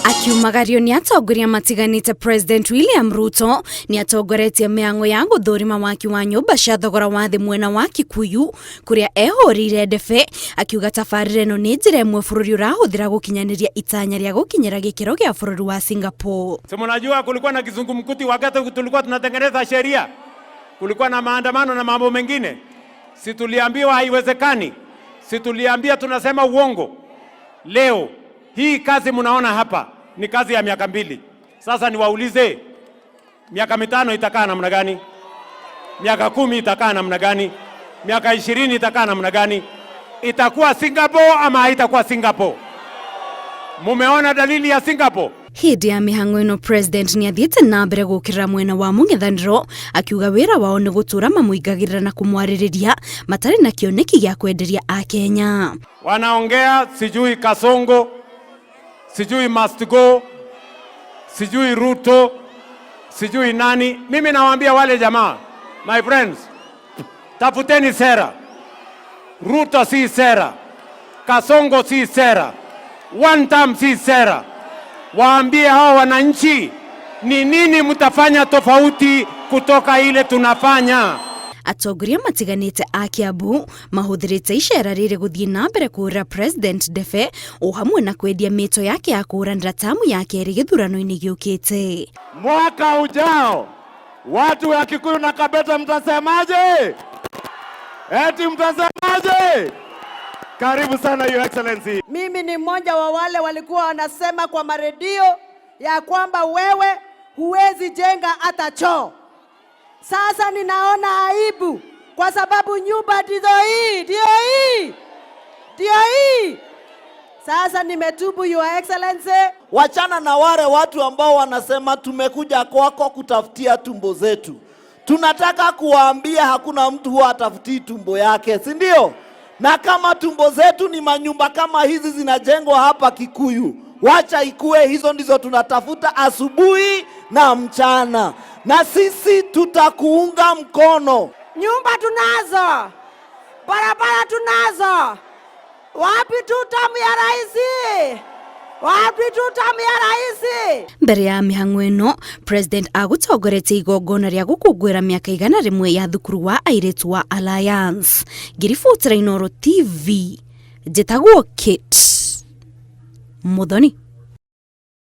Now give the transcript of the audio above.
Akiumagario nĩ atongoria matiganĩte, President William Ruto nĩ atongoretie mĩang'o ya gũthũrima waki wa nyũmba cia thogora wa thĩ mwena wa Kikuyu kũrĩa ehũrĩire ndebe, akiuga tabarĩra ĩno nĩ njĩra ĩmwe bũrũri ũrahũthĩra gũkinyanĩria itanya rĩa gũkinyĩra gĩkĩro gĩa bũrũri wa Singapore. Si mnajua kulikuwa na kizungumkuti wakati tulikuwa tunatengeneza sheria, kulikuwa na maandamano na mambo mengine. Si tuliambiwa haiwezekani? Si tuliambia tunasema uongo? Leo hii kazi mnaona hapa ni kazi ya miaka 2. Sasa niwaulize, miaka 5 itakaa namna gani? Miaka 10 itakaa namna gani? Miaka 20 itakaa namna gani? Itakuwa Singapore ama haitakuwa Singapore? Mumeona dalili ya Singapore? Hĩndĩ ya mĩhang'o ĩno, President nĩ athiĩte na mbere gũkĩrĩra mwena wa mũng'ethanĩro, akiuga wĩra wao nĩ gũtũra mamũingagĩrĩra na kũmwarĩrĩria matarĩ na kĩoneki gĩa kwenderia Akenya. Wanaongea sijui Kasongo, sijui must go, sijui Ruto, sijui nani. Mimi nawaambia wale jamaa, my friends, tafuteni sera. Ruto si sera, Kasongo si sera, one term si sera. Waambie hao wananchi ni nini mtafanya tofauti kutoka ile tunafanya. Atongoria matiganĩte a Kiambu mahũthĩrĩte icera rĩrĩ gũthiĩ na mbere kũhũrĩra President ndebe o hamwe na kwendia mĩto yake ya kũhũranĩra tamu ya kerĩ gĩthurano-inĩ gĩũkĩte. Mwaka ujao watu wa Kikuyu na Kabete mtasemaje? Eti mtasemaje? Karibu sana, Your Excellency. Mimi ni mmoja wa wale walikuwa wanasema kwa maredio ya kwamba wewe huwezi jenga hata choo. Sasa ninaona aibu kwa sababu nyumba ndizo hii, ndio hii, ndio hii. Sasa nimetubu, Your Excellency. Wachana na wale watu ambao wanasema tumekuja kwako kutafutia tumbo zetu. Tunataka kuwaambia hakuna mtu huwa atafutii tumbo yake, si ndio? Na kama tumbo zetu ni manyumba kama hizi zinajengwa hapa Kikuyu, wacha ikue, hizo ndizo tunatafuta asubuhi na mchana, na sisi tutakuunga mkono. Nyumba tunazo, barabara tunazo, wapi tutam ya rais? Wapi tutam ya rais? Mbere ya mĩhang'o ĩno, President agũtongoretie igongona rĩa gũkũngũĩra mĩaka 100 ya thukuru wa airĩtu wa Alliance. Ngĩribotera Inooro TV, njĩtagwo Kate Muthoni.